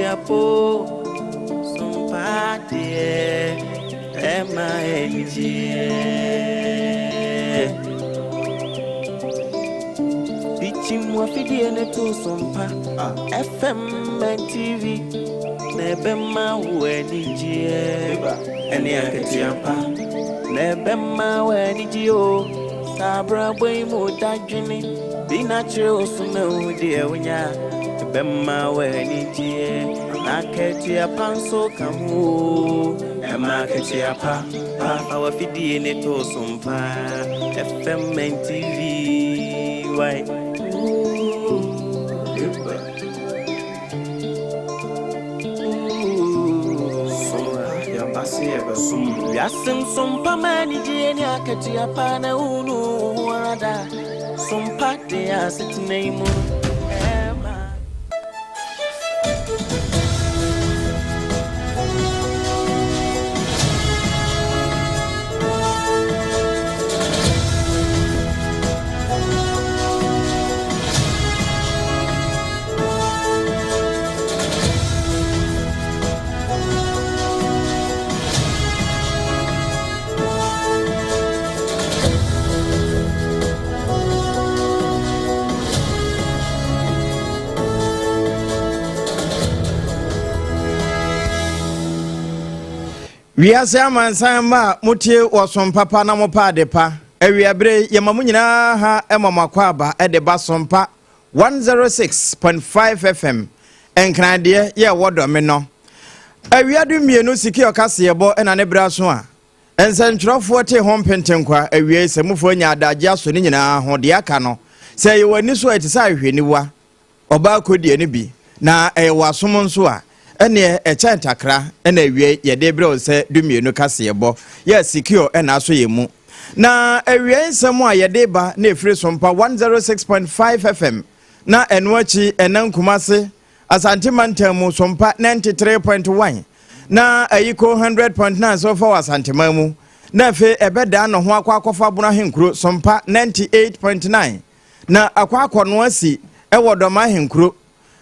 akatua po sompa deɛ ɛma anigyeɛ Dikyim wafidie ne to sompa FM and TV na ɛbɛma wo anigyeɛ ɛne akatua pa na ɛbɛma wo anigyeɛ o saa abrabɔ yi mu dadwene bi na kyerɛ wo so na wo deɛ wonya ɛbɛma wo anigyeɛ na akatua pa nso ka ho o ɛma akatua pa pa fa wafidie ne to sompa FM and TV why. Wiase nsompa ma anigyeɛ ne akatua pa na wonu wo ho ara da sompa de asetena yi mu no ɛma. Wiase amansan mma a motie wɔ som papa na mopɛ ade pa, awiabere yi yɛma mo nyinaa ha ma mo akwaaba de ba Sompa 106.5 FM Nkran deɛ yɛ ɛwɔ dɔ me nɔ. Awia du mmienu siki ɔkaseɛbɔ na ne berɛ aso a nsɛntwerɛfoɔ tee ho mpentenkwa awiei sɛ mufoɔ anya adagye aso ne nyinaa ho deɛ aka no sɛ ɛyɛ wɔ ani so a ɛte sɛ ahwehwɛniwa Ɔbaa kodie no bi, na ɛyɛ wɔ asom nso a, ɛneɛ ɛkyɛn takra na awiei yɛde rebrɛ wo sɛ dumienu kaseɛbɔ yɛ secure na asɔ yɛn mu. Na awiei nsɛm a yɛde reba na ɛfiri Sompa 106.5 FM na ɛno akyi ɛnam Kumase, Asante Mantam mu Sompa 93.1 na Ayiko 100.9 nso fa wɔ Asanteman mu na afei ɛbɛdan ne ho akɔ akɔfa Bono Ahenkuro Sompa 98.9 Na akɔ akɔnoa si wɔ Dɔm Ahenkuro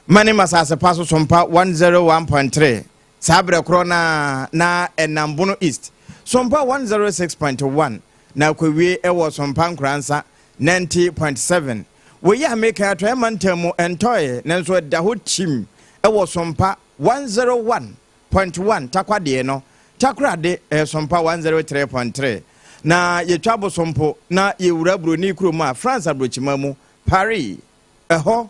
Manim asase pa so Sompa 101.3 saa berɛ korɔ no ara na ɛnam Bono East Sompa 106.1 na akɔwie wɔ Sompa Nkoransa 90.7. Wei a meka yi Atɔeɛ Mantam mu ɛntɔeɛ nanso ɛda hɔ kyim wɔ Sompa 101. Point one, Takwadeɛ no, Takorade, ɛyɛ Sompa 103.3. Na yɛtwa Bosompo na yɛwura Buroni kurom a France aburokyima mu, Paris. Ɛhɔ,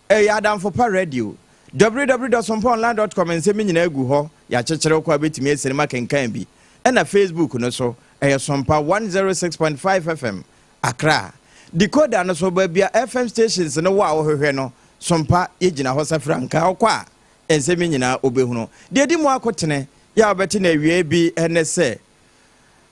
ɛyɛ Adamfo Pa Radio. www.sompaonline.com Nsɛm yi nyinaa gu hɔ, yɛakyekyere wo kɔ a wobɛtumi asiane mu akenkan bi. Ɛna Facebook no so, ɛyɛ Sompa 106.5 FM, Accra. Decoder no so, baabi a FM stations no wɔ a wohwehwɛ no, Sompa, yɛgyina hɔ sɛ frankaa. Wokɔ a, Nsɛm yi nyinaa wobɛhunu. Deɛ ɛdi mu akotene yɛ a wobɛte no awiei bi ne sɛ,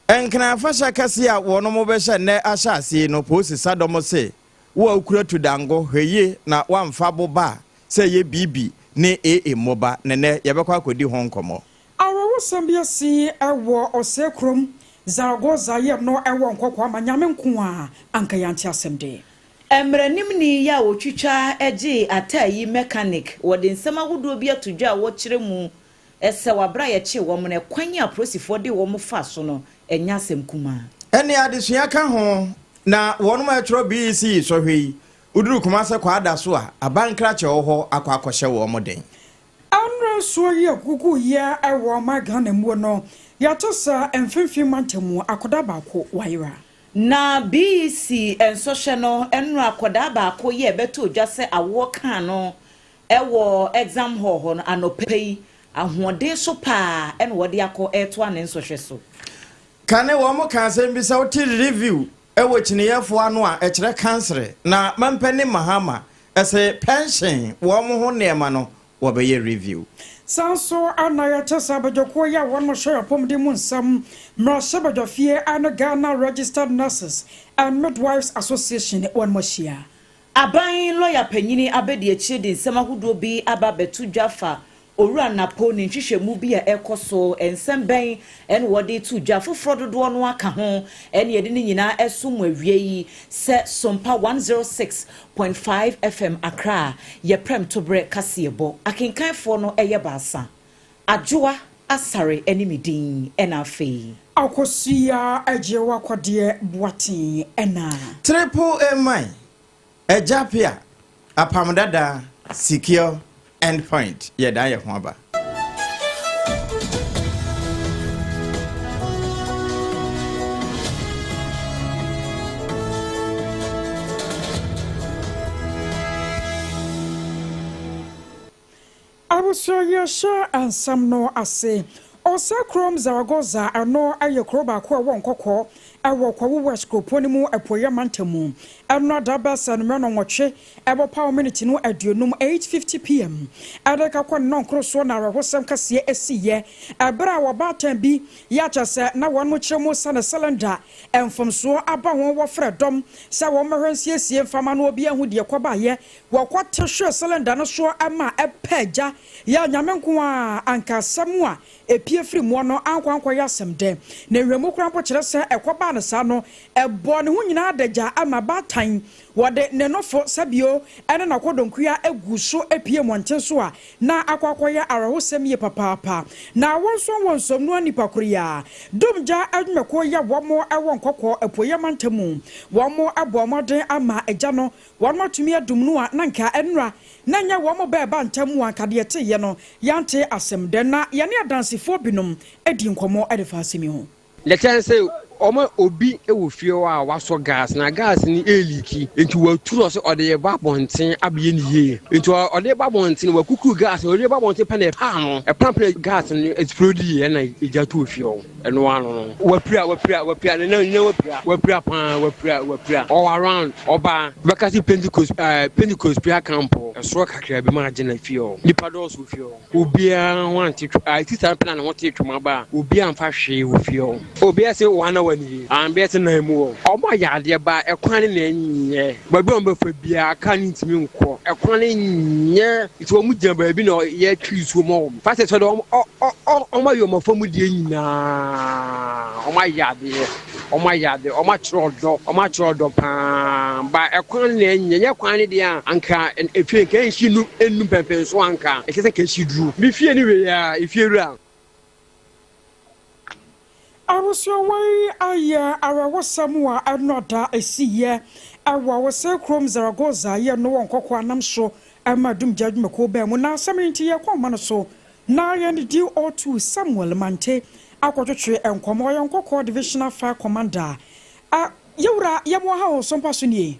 Nkran afahyɛ kɛseɛ a wɔnom bɛhyɛ nnɛ ahyɛ aseɛ yi no, Polisi Sadɔm se, wo a wokura tudango, hwɛ yie na woamfa boba a sɛ ɛyɛ BB ne AA mmoba, na nnɛ yɛbɛkɔ akɔdi ho nkɔmmɔ. Awerɛhosɛm bi asi wɔ ɔsɛe kurom Zaragoza yɛ no wɔ nkɔkoaa ma Nyame nkoaa anka yɛante asɛm de. Mmaranimni yi a wɔtwitwa gyee ataa yi mechanic, wɔde nsɛm ahodoɔ bi ato dwa a wɔkyerɛ mu sɛ wɔ aberɛ a yɛkyee wɔn no, ɛkwan a apolisifoɔ de wɔn faa so no, ɛnyɛ asɛm kumaa. Ɛne adesua ka ho na wɔnom a ɛtwerɛ BEC sɔhwɛ yi, woduru Kumase Kwada so a, aban krakyɛ wɔ hɔ akɔ akɔhyɛ wɔn den. Anwerɛ nsuo yi a gugu yɛ wɔ ɔman Ghana muo no, yɛate sɛ mfimfini mantam mu akɔdaa baako wayera. Na BEC nsɔhwɛ no nnora akwadaa baako yɛ bɛtoo dwa sɛ awoɔ kaa no wɔ exam hall hɔ no anɔpa yi, ahoɔden so paa na wɔde akɔ retoa ne nsɔhwɛ so. Kane wɔn ka asɛm bi sɛ wote review wɔ kyiniyɛfoɔ ano a ɛkyerɛ kansere na mampanin Mahama se pɛnhyen wɔn ho nneɛma no wɔbɛyɛ review. Saa nso na yɛkyɛ sɛ abadwakuo yi a wɔnom hwɛ yɛn apɔmuden mu nsɛm, mmarahyɛbadwafie ne Ghana Registered Nurses and Midwives Association wɔnom ahyia. Aban lɔya panyini abɛdiakyire de nsɛm ahodoɔ bi aba abɛto dwa fa Owura Napo ne nhwehwɛmu bi a ɛkɔ so, nsɛm bɛn ɛna wɔde to dwa foforɔ dodoɔ no aka ho, ɛne yɛde ne nyinaa ɛso mu awie yi sɛ Sompa 106.5 FM Accra, yɛprɛm toberɛ kaseɛbɔ akenkanfoɔ no ɛyɛ baasa, Adwoa Asare ɛne me din, ɛna afei Akosua Agye Wakɔdeɛ Boaten ɛna Triple A man Agya Pia Apam Dada Secure Endpoint, yɛda yɛ ho aba. Abusua, yɛhyɛ nsɛm no ase. Ɔsɛ kurom Zaragoza, ɛno ɛyɛ kuro baako a ɛwɔ Nkɔkɔ ɛwɔ Kwawu West kuropɔn no mu, Apueeɛ mantam. Ɛno ada bɛsɛ no mmerɛ no 8 ɛbɔ paw minute no 50, 8:50 p.m. ɛde kakɔ ne nɔnkoro soɔ na awerɛhosɛm kɛseɛ ɛsiiɛ ɛberɛ a wɔbaatan bi yɛakyɛ sɛ na wɔn mo kyerɛ mu sɛ ne cylinder mfomsoɔ aba ho. Wɔfrɛ dɔm sɛ wɔn mmɛhwɛ nsiesie mfama no obi ahu deɛ kɔbaayɛ. Wɔkɔte hwɛ cylinder no soɔ ama ɛpɛ gya yɛ. Nyame nko a anka asɛm a epie firi mu no ankɔ ankɔyɛ asɛm dɛ na nhwɛmu kora mpo kyerɛ sɛ ɛkɔbaa no saa no, ɛbɔ ne ho nyinaa adagya ama baatan wɔde ne nofo sɛbio ɛne n'akɔdɔnkua egu so epie mmɔnten so a na akɔ akɔyɛ awerɛhosɛm yie papaapa. Na wɔn nso wɔ nsom no nipa koro yi a dumgya adwumakuo yɛ wɔn ɛwɔ Nkɔkɔ Apueeɛ mantam mu, wɔn abɔ mmɔden ama agya no wɔn atumi adum no a na nka ɛnura na nyɛ wɔn bɛɛba ntam mu anka deɛ teyɛ no yɛante asɛm dɛ. Na yɛne adansefoɔ binom adi nkɔmmɔ ɛde fa asɛm yi ho. Lɛkyɛn sɛ ɔma obi wɔ fie hɔ a wasɔ gas na gas ni ɛleak, nti waturu ɔsɛ ɔde yɛ ba abɔnten abɛyɛ ne yie, nti ɔde ba abɔnten, wakukuru gas, ɔde ba abɔnten pɛ na ɛpaa no, ɛpaa pɛ gas no explode yɛ na egya to fie hɔ. Ɛno ano no wapira, wapira, wapira ne nan nyina, wapira, wapira paa, wapira, wapira. Ɔwɔ around ɔbaa bɛka sɛ Pentecost, Pentecost prayer camp ɛsoro kakra bi ma agye na fie hɔ nipa dɔɔso fie hɔ, obiara ho ante a sisa pɛ na ne ho te twom aba a obiara mfa hwee wɔ fie hɔ. Obiara sɛ wɔn na wɔn nie ambea sɛ nan mu wɔ ɔmo ayɛ adeɛ ba ɛkwan ne na ɛnyɛ baabi a wɔn bɛfa biara kaa ne ntumi nkɔ, ɛkwan ne nyɛ, nti wɔn gyina baabi na yɛtwi nsuo ma wɔn fa sɛ sɛ ɔmo ɔ ɔ ɔmo ayɛ ɔmo afa mu deɛ nyinaa. Ɔmo ayɛ adeɛ, ɔmo ayɛ adeɛ, ɔmo akyerɛ ɔdɔ, ɔmo akyerɛ ɔdɔ paa ba ɛkwan ne na ɛnyɛ nyɛ kwan ne deɛ a anka efie nka ɛnhyi nu enu pɛmpɛn so anka ɛkyɛ sɛ nka ɛhyi duru mi fie ne wei a efie wura. Abusua yi ayɛ awerɛhosɛm a ɛno da esiyɛ ɛwɔ Awosɛ kurom Zaragoza yɛ no wɔ Nkɔkɔ anam so ɛma dumgya adwumakuo bɛn mu. Na asɛm yi nti yɛkɔ ɔma no so na yɛne DO2 Samuel Mante akɔtwetwe nkɔmmɔ. Ɔyɛ Nkɔkɔ Divisional Fire Commander. A yɛwura, yɛmmoa ha wɔ so mpa so nie.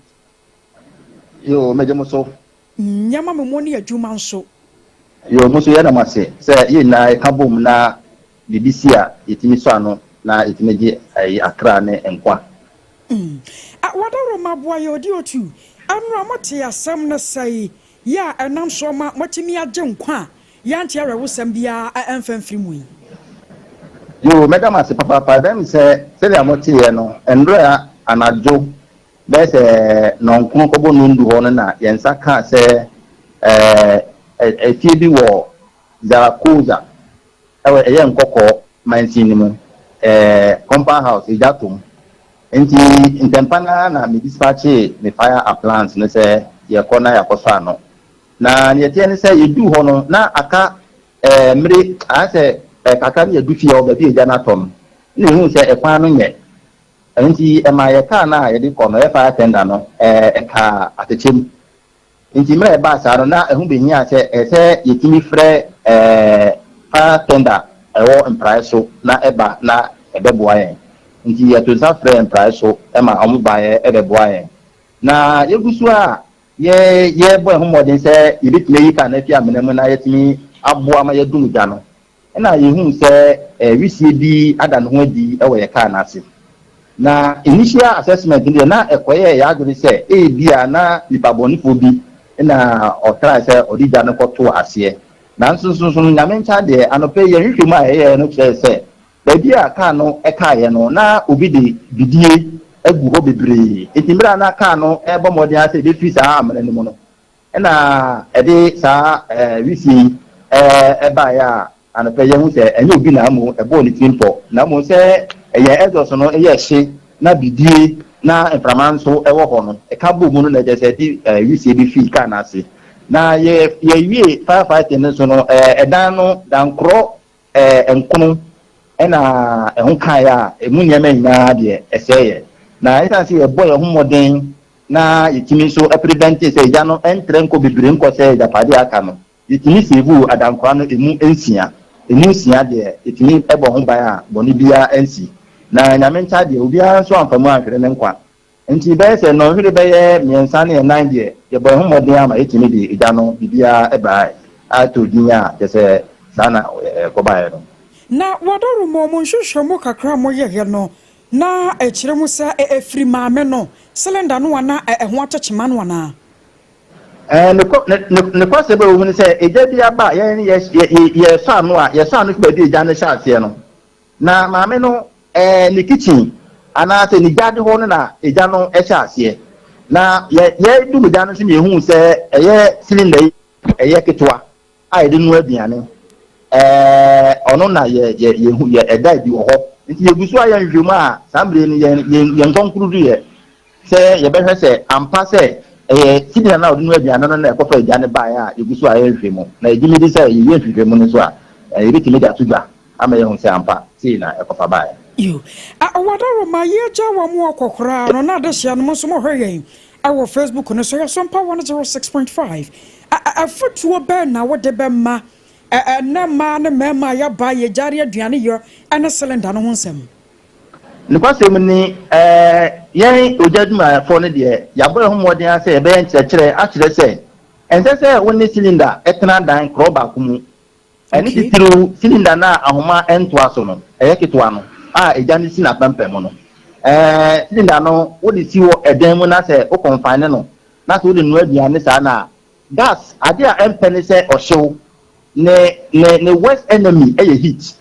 Yo, mɛgye mo so. Nyɛma me mo ne adwuma nso. Yo, mo so yɛ nam ase sɛ yɛn nyinaa yɛka bom na biribi si a yɛtumi sɔ ano na yɛtumi gye ayi akra ne nkwa. Wadaworo ma boa yɛ ɔdi otu ɛnora mote asɛm no sɛe yɛ a ɛnam so ma mɔtumi agye nkwa a yɛante awerɛhosɛm biara ɛmfa mfiri mu yi. Yo, mɛda mo ase papaapa. Ɛbɛn sɛ sɛdeɛ moteeɛ no, nnora anadwo bɛyɛ sɛ 9 kɔbɔ 10 hɔ no na yɛn nsa kaa sɛ efie bi wɔ Zaragoza ɛwɔ ɛyɛ Nkɔkɔɔ mansin no mu, compound house egya tom, nti ntɛmpa naa na me dispatch me fire appliance no sɛ yɛkɔ na yɛakɔsɔ ano. Na neɛ teɛ ne sɛ yɛduu hɔ no na aka mmere ayɛ sɛ kakra ne yɛdu fie hɔ baabi a egya no atɔ no, na ehu sɛ ɛkwan no nyɛ ɛno, nti ɛma yɛ kaa no a yɛde kɔ no, ɛyɛ fire tender no, ɛkaa atɛkyɛ mu. Nti mmerɛ ɛbaa saa no na ɛho behia sɛ ɛsɛ yɛtumi frɛ fire tender ɛwɔ Mpraeɛ so na ɛba na ɛbɛboa yɛn. Nti yɛto nsa frɛ Mpraeɛ so ɛma ɔmo baeɛ ɛbɛboa yɛn, na yɛgu so a yɛ yɛbɔ ɛho mmɔden sɛ yɛbɛtumi ayi kaa no afi amena mu na yɛtumi aboa ma yɛdum gya no, ɛna yɛhu sɛ wisie bi ada ne ho adi ɛwɔ yɛ kaa n'ase. Na initial assessment deɛ na ɛkɔyɛ yɛ adwene sɛ ebi a na nipa bɔnefoɔ bi na ɔtraa sɛ ɔde gya no kɔto aseɛ. Nanso nso nso Nyame nkyɛn deɛ, anɔpɛ yɛn hwehwɛ mu a yɛyɛ no kyerɛ sɛ baabi a kaa no ɛkaeɛ no na obi de bidie agu hɔ bebree, nti mmerɛ a na kaa no ɛrebɔ mmɔden asɛ ebɛfiri saa amena no mu no, ɛna ɛde saa wisie yi. ɛbaeɛ a anɔpa yi yɛhu sɛ ɛnyɛ obi na mmom ɛbɔɔ ne tiri mpɔ na mmom sɛ ɛyɛ exhaust no yɛ hye na bidie na mframa nso ɛwɔ hɔ no ɛka bɔ mu no na ɛkyɛ sɛ ɛde wisie bi fii kaa no ase. Na yɛ yɛwie firefighting no nso no, ɛdan no dankorɔ nkono ɛna ɛho kaeɛ a ɛmu nneɛma nyinaa deɛ ɛsɛeɛ. Na ɛsiane sɛ yɛbɔ yɛn ho mmɔden na yɛtumi nso prevent sɛ egya no ɛntrɛ nkɔ bebree nkɔ sɛ agyapadeɛ aka no, yɛtumi save adankora no emu 6. Emu 6 deɛ, yɛtumi ɛbɔ ho ban a bɔne biara nsi. Na Nyame nkyɛ deɛ, obiara nso amfa mu anhwere ne nkwa. Nti bɛyɛ sɛ nnɔnhwere bɛyɛ 3 ne 4 deɛ, yɛbɔ yɛn ho mmɔden ama yɛtumi de egya no biribiara ɛbaa ato din a kyɛ sɛ saa na ɛkɔbaeɛ no. Na wɔdɔromɔ mo nhwehwɛ mu kakra a moyɛyɛ no na ɛkyerɛ mu sɛ ɛfiri maame no cylinder no ana ɛho akyekyema no anaa? Ne kɔsɛ bɛ wɔ mu ne sɛ egya bi aba a yɛn yɛ yɛ yɛsɔ ano a yɛsɔ ano fi baabi egya no hyɛ aseɛ no, na maame no ne kitchen anaasɛ ne gyaade hɔ no na egya no hyɛ aseɛ. Na yɛ yɛdum gya no nso na yɛhu sɛ ɛyɛ cylinder yi ɛyɛ ketewa a yɛde noa aduane. Ɔno na yɛ yɛ yɛhu yɛ ɛda bi wɔ hɔ. Nti yɛgu so ayɛ nhwehwɛmu a saa mmere no yɛn nkɔnkuru do yɛ sɛ yɛbɛhwɛ sɛ ampa sɛ ɛyɛ cylinder na ɔde noa aduane no na ɛkɔfa egya no baeɛ a yɛgu so ayɛ nhwehwɛmu. Na yɛgye mi di sɛ yɛyɛ nhwehwɛmu no nso a, yɛbɛtumi de ato dwa ama yɛhu sɛ ampa sei na ɛkɔfa baeɛ. Yo, wɔdɔroma yɛgya wɔ mo ɔkɔkoraa no na adehyia no mo nso mohwɛ yɛn ɛwɔ Facebook no so yɛ Sompa 106.5. Afotuo bɛn na wode bɛma ɛnɛ mmaa ne mmarima a yɛaba yɛgyare aduane yɛ ɛne cylinder no ho nsɛm? Nokwasɛm ni, yɛn ogya adwumayɛfoɔ no deɛ, yɛabɔ yɛn ho mmɔden a sɛ yɛbɛyɛ nkyerɛkyerɛ akyerɛ sɛ ɛnsɛ sɛ wo ne cylinder ɛtena dan korɔ baako mu. Ɛne titiriw cylinder no a ahoma ntoa so no, ɛyɛ ketewa no a egya no si n'apampam no. Cylinder no wode si wɔ ɛdan mu na sɛ wo confine no na sɛ wode noa aduane saa na gas ade a ɛmpɛ ne sɛ ɔhyew. Ne worst enemy ɛyɛ heat.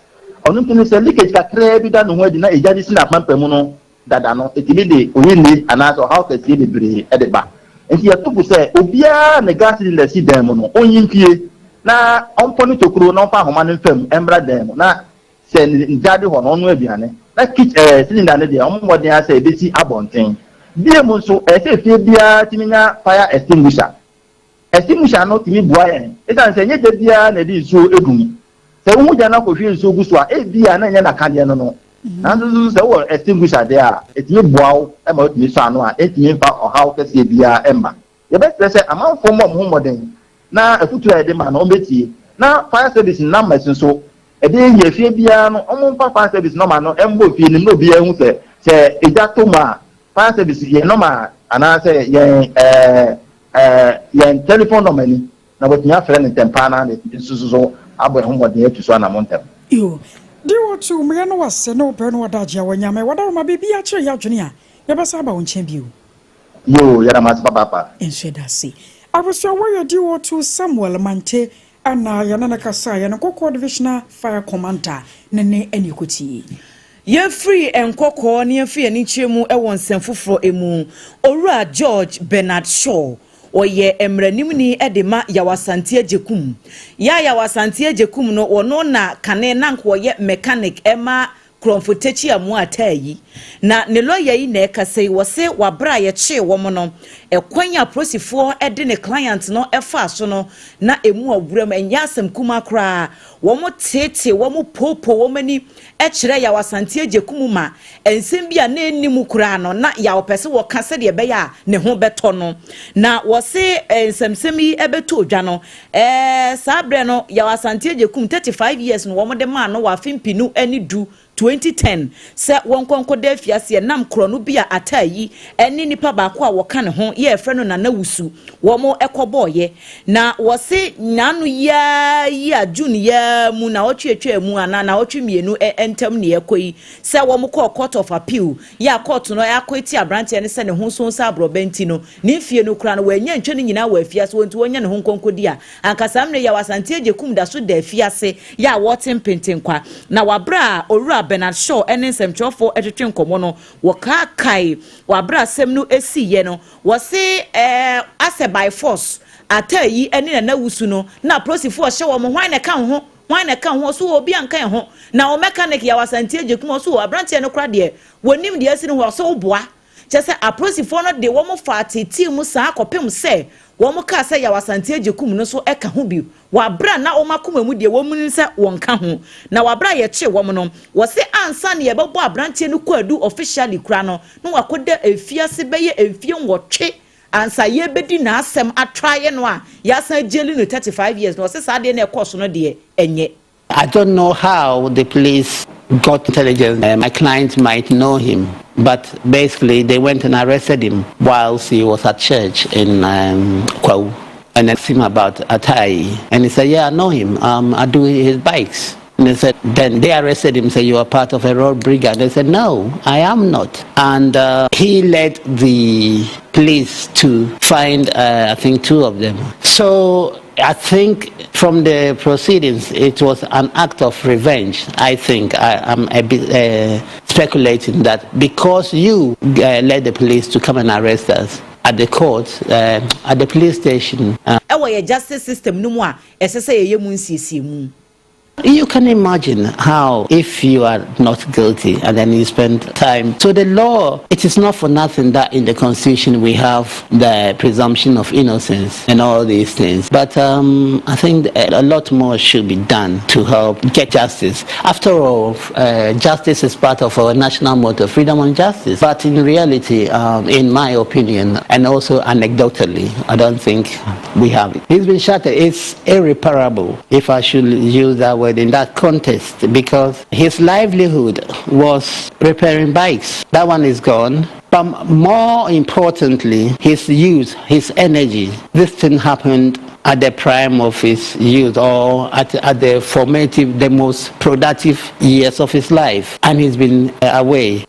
Ɔno nti no, sɛ leakage kakraa bi da ne ho adi na egya no si n'apampam no dada no, etumi de oyinni anaasɛ ɔhaw kɛseɛ bebree ɛde ba. Nti yɛto fo sɛ obiara ne gas cylinder si dan mu no, ɔnyi mpie na ɔmpɔ ne tokuro na ɔmfa ahoma no mfam ɛmbra dan mu, na sɛ ne gyaade hɔ no ɔno aduane na kitchen cylinder no deɛ, ɔmo mmɔden asɛ ebesi abɔnten. Bie mu nso, ɛsɛ efie biara tumi nya fire extinguisher. Extinguisher no tumi boa yɛn esan sɛ nye gya biara na ɛde nsuo egu mu. Sɛ wohu gya no akɔhwie nsuo gu so a, ebi a na nyɛ n'akadeɛ no, nanso nso sɛ wowɔ extinguisher deɛ a, etumi boa wo ɛma wotumi sɔ ano a etumi nfa ɔhaw kɛseɛ biara ɛmma. Yɛbɛsrɛ sɛ amanfoɔ mmɔ ɔmo ho mmɔden na afutuo a yɛde ma no ɔmbɛtie, na fire service numbers nso ɛde yɛ fie biara no, ɔmo mfa fire service number no ɛmbɔ fie nim na obiara hu sɛ egya to mu a, fire service yɛn number anaasɛ yɛn ɛɛ ɛɛ yɛn telephone number ni na wɔtumi afrɛ ne ntɛm paa na nso so abɔ ɛho mmɔden atu so anam ntɛm. Yo, de wɔto mmea no wase ne wopɛ no wɔda agye a wɔnyame wɔdaroma biribi akyerɛ yɛ adwene a yɛbɛsa aba wo nkyɛn bio. Yo, yɛda mo ase papaapa. Nso ɛda ase. Abusua, wɔyɛ DO2 Samuel Mante ɛna yɛne ne kasa, yɛne Nkɔkɔɔ Divisional Fire Commander ne ɛne ɛkɔtie. Yɛmfiri Nkɔkɔɔ ne yɛmfiri yɛn nkyerɛ mu wɔ nsɛm foforɔ mu. Owura George Bernard Shaw, ɔyɛ mmaranimni de ma Yaw Asante Agyekum. Yaw Asante Agyekum no, wɔno na kane na nka wɔyɛ mechanic ɛma Kurɔmfo Takyi Amoa Ataa yi. Na ne lɔya yi na ɛkasa yi, wɔse wabere a yɛkyee wɔn no, ɛkwan a polisifoɔ de ne client no ɛfaa so no na emu awura mu ɛnyɛ asɛm kuma koraa. Wɔn tete wɔn popo wɔn ani kyerɛ Yaw Asante Agyekum ma nsɛm bi a na ɛnim koraa no na Yaw pɛ sɛ wɔka sɛdeɛ ɛbɛyɛ a ne ho bɛtɔ no. Na wɔse nsɛmsɛm yi ɛbɛtɔ odwa no, saa berɛ no Yaw Asante Agyekum 35 years no wɔn de maa no wɔ afe 2010, 2010, sɛ wɔn nkɔnkɔ da afiase nam korɔ no bi a Ataa yi ne nipa baako a wɔka ne ho yɛfrɛ no Nana Wusu wɔn kɔbɔɔyɛ. Na wɔse n'ano yaa yi a June yaa mu na ɔtwe mu anaa na ɔtwe 2 ntam ne ɛkɔ yi sɛ wɔn kɔɔ Court of Appeal yɛ a court no akɔ eti aberanteɛ no sɛ ne ho nso nsa aborɔbɛ nti no ne mfie no kora no wɔanya ntwa no nyinaa wɔ afiase wɔn nti wɔnya ne ho nkɔnkɔdi a ankasa mmerɛ Yaw Asante Agyekum da so da afiase yɛ a wɔte mpentenkwa. Na wabere a Owura Bernard Shaw ne nsɛmtwerɛfoɔ twetwe nkɔmmɔ no, wɔkaakae wabere asɛm no esiiɛ no, wɔse asɛ by force. Ataa yi ne Nana Wusu no, na apolisifoɔ hyɛ wɔn, hwan na ɛka wo ho, hwan na ɛka wo ho, ɔso wɔ obi anka yɛn ho, na wo mechanic Yaw Asante Agyekum, ɔso wɔ aberanteɛ no kora deɛ, wɔnim deɛ asi ne ho, ɔso woboa. Kyerɛ sɛ apolisifoɔ no de wɔn faa teetee mu saa kɔpem sɛ wɔn kaa sɛ Yaw Asante Agyekum no nso ka ho bi wɔ aberɛ a na wɔn akoma mu deɛ wɔn nim sɛ wɔnka ho. Na wɔ aberɛ a yɛkyee wɔn no, wɔse ansa na yɛbɛbɔ aberanteɛ no kwaadu officially koraa no, na wakɔda afiase bɛyɛ mfie nwɔtwe ansa yɛrebɛdi n'asɛm atraeɛ no a yɛasan agyeli no 35 years no, ɔse saa adeɛ no a ɛkɔɔ so no deɛ ɛnyɛ. I don't know how the police got intelligence. My client might know him, but basically they went and arrested him whilst he was at church in Kwahu and asked him about Atai. And he said, yeah, I know him. I do his bikes. And they said, then they arrested him, said, you are part of a road brigade. They said, no, I am not. And he led the police to find, I think, two of them. So I think from the proceedings, it was an act of revenge. I think I am a bit speculating that because you led the police to come and arrest us at the court, at the police station. Ɛwɔ yɛ justice system no mu a ɛsɛ sɛ yɛyɛ mu nsiesie mu. You can imagine how, if you are not guilty and then you spend time. So the law, it is not for nothing that in the Constitution we have the presumption of innocence and all these things. But I think a lot more should be done to help get justice. After all, justice is part of our national motto, freedom and justice. But in reality, in my opinion, and also anecdotally, I don't think we have it. He's been shattered. It's irreparable, if I should use that word in that context, because his livelihood was repairing bikes. That one is gone. But more importantly, his youth, his energy. This thing happened at the prime of his youth, or at the formative, the most productive years of his life. And he's been away.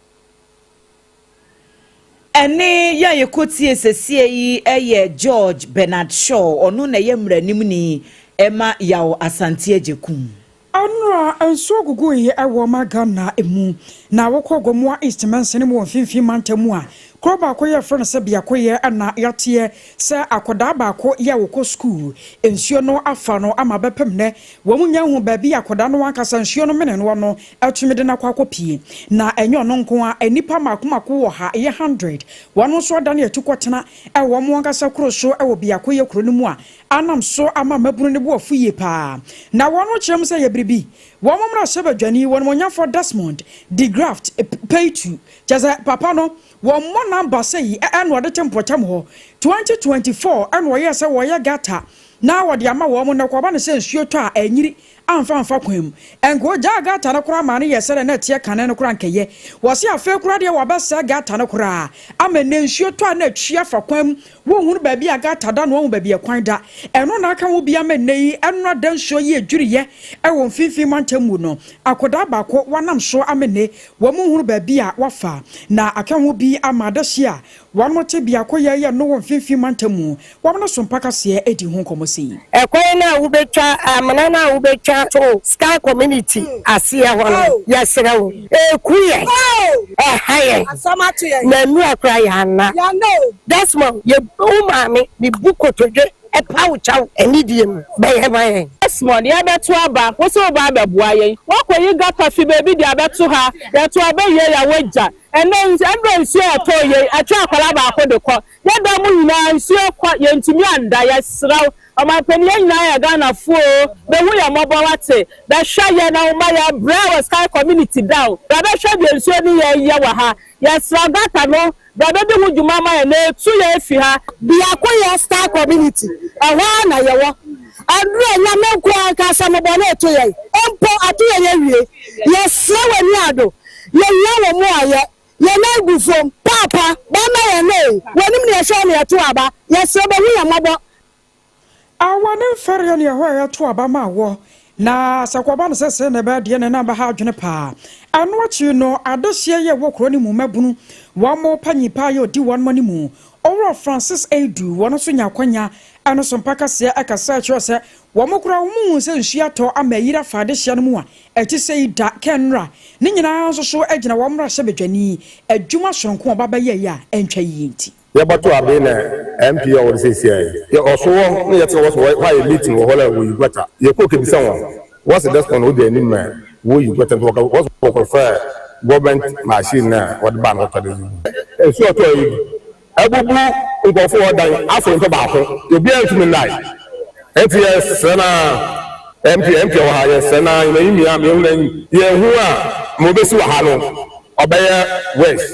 Ɛne yɛ a yɛkɔtie sɛsie yi yɛ George Bernard Shaw, ɔno na ɛyɛ mmaranimni ɛma Yaw Asante Agyekum. Anora nsuo gugu yi ɛwɔ ma Ghana emu na wɔkɔ Gomoa East mansini mu wɔ Mfimfini mantam mu a, kuro baako yɛ frɛ no sɛ Biakoyɛ, ɛna yɛateɛ sɛ akwadaa baako yɛ wɔkɔ sukuu, nsuo no afa no ama bɛpem nɛ wɔn mu nya hu baabi akwadaa no ankasa nsuo no mene no no atumi de no akɔ akɔpie. Na ɛnyɛ ɔno nko a, nnipa mako mako wɔ ha ɛyɛ 100, wɔn nso adane atu kɔtena ɛwɔ wɔn ankasa kuro so ɛwɔ Biakoyɛ kuro no mu a anam so ama mmabunu no bo afu yie paa. Na wɔn kyerɛ mu sɛ yɛ biribi wɔn mmra hyɛ badwani wɔn monyafo Desmond De Graft Peitu, kyɛ sɛ papa no wɔn mmɔ namba sɛ yi ɛna ɔde te mpɔtam hɔ 2024 ɛna ɔyɛ sɛ wɔyɛ gutter na wɔde ama wɔn na kɔba no sɛ nsuo tɔ a ɛnyiri amfa amfa kwan mu. Ɛnka ogyaa gutter no koraa ma no yɛ sɛdeɛ na ɛteɛ kane no koraa nkɛyɛ. Wɔse afei koraa deɛ wɔbɛsɛe gutter no koraa ama ne nsuo tɔ a na atwi afa kwan mu, wɔnhunu baabi a gutter da na wɔhu baabi a kwan da. Ɛno na aka ho bi ama nnɛ yi ɛno ada nsuo yi adwiriyɛ ɛwɔ Mfimfini mantam mu no, akwadaa baako wanam so ama nnɛ wɔn hunu baabi a wafa. Na aka ho bi ama adahye a wɔn te biako yɛ no wɔ Mfimfini mantam mu, wɔn no so mpakaseɛ edi ho nkɔmmɔ sɛ yi. Ɛkwan no a wobɛtwa amena no a wobɛtwa to Star Community aseɛ hɔ no, yɛserɛ wo, ɛku yɛn, ɛha yɛn na nnura kora yɛ ana. Desmond, yɛ wo maame mebu kotodwe ɛpa wo kyɛw anidie mu, bɛyɛ ma yɛn. Desmond, yɛbɛto aba wo sɛ woba abɛboa yɛn, woakɔyi gutter fi baabi de abɛto ha. Yɛto aba wie yɛ wogya. Ɛnɛ ɛnɛ nsuo ɛtɔ yɛn atwe akwadaa baako de kɔ, yɛda mu nyinaa nsuo kɔ, yɛntumi anda. Yɛsrɛ wo, ɔmanpanin, yɛn nyinaa yɛ Ghanafoɔ, bɛhu yɛn mmɔbɔ wate, bɛhwɛ yɛn na wɔma yɛ brɛ wɔ Sky Community down, bɛbɛhwɛ deɛ nsuo ne yɛn yɛ wɔ ha. Yɛsrɛ, gutter no, bɛbɛdi ho dwuma ma yɛn na etu yɛn efi ha. Biako yɛ Star Community, ɛhɔ ara na yɛwɔ. Ɛduru Nyame nko ankasa mobɔ ne ɛto yɛn mpo ato yɛn awie. Yɛsrɛ w'ani ado, yɛhia wɔ mu ayɛ yɛn nan gu fam paapa bɛma yɛn ne w'anim ne yɛhwɛ ne yɛto aba. Yɛsrɛ, bɛhu yɛn mmɔbɔ. Awa ne mfɛreɛ ne ɛhɔ a yɛto aba ma wɔ na sɛ kɔba no sɛ sɛ ne bɛyɛ deɛ ne nam bɛha adwene paa. Ɛno akyi no, adehyeɛ yɛ wɔ kuro no mu mmabunu wɔn mo panyin paa yɛ ɔdi wɔn mo no mu, Ɔwura Francis Edu, wɔn nso nya akwanya ɛno so mpakaseɛ ɛkasa kyerɛ sɛ wɔn kora wɔn mu sɛ nsuo atɔ ama ayiri afa adehyeɛ no mu a ɛte sɛ yi da kɛnra ne nyinaa nso so gyina wɔn mmarahyɛ badwani adwuma soronko a ɔba bɛyɛ yi a ɛntwa yie nti. Yɛbɔto aber na MP a ɔwɔ do sesei yi, yɛ ɔso hɔ na yɛtse hɔ so wɔayɛ meeting wɔ hɔ na woyi gutter. Yɛkɔr kebisa hɔn, wɔse dustpan na odzi enyim ma woyi gutter ntsi wɔkɔ wɔse wɔkɔfrɛɛ government machine no a wɔdze baa no wɔtɔ dze gu. Nsu a ɔtɔe yi ebubu nkorɔfo hɔn dan afor nyimpa baako, obiara nntum nnae. Ntsi yɛserɛ no ara, MP MP a ɔwɔ ha, yɛserɛ no ara, hɛn enyim a yehu n'enyim, yehu a ma obesi wɔ ha no ɔbɛyɛ worse.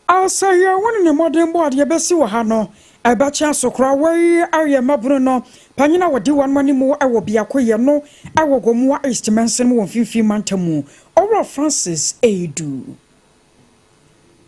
Asɛyɛ wo ne ne mmɔdenbɔ a deɛ ɛbɛsi wɔ ha no ɛbɛkyɛ aso koraa. Wei ayɛ mmabunu no panyin a wɔdi wɔn anim wɔ biakoyɛ no wɔ Gomoa East mansini mu wɔ Mfimfini Mantam mu, Owura Francis Adu.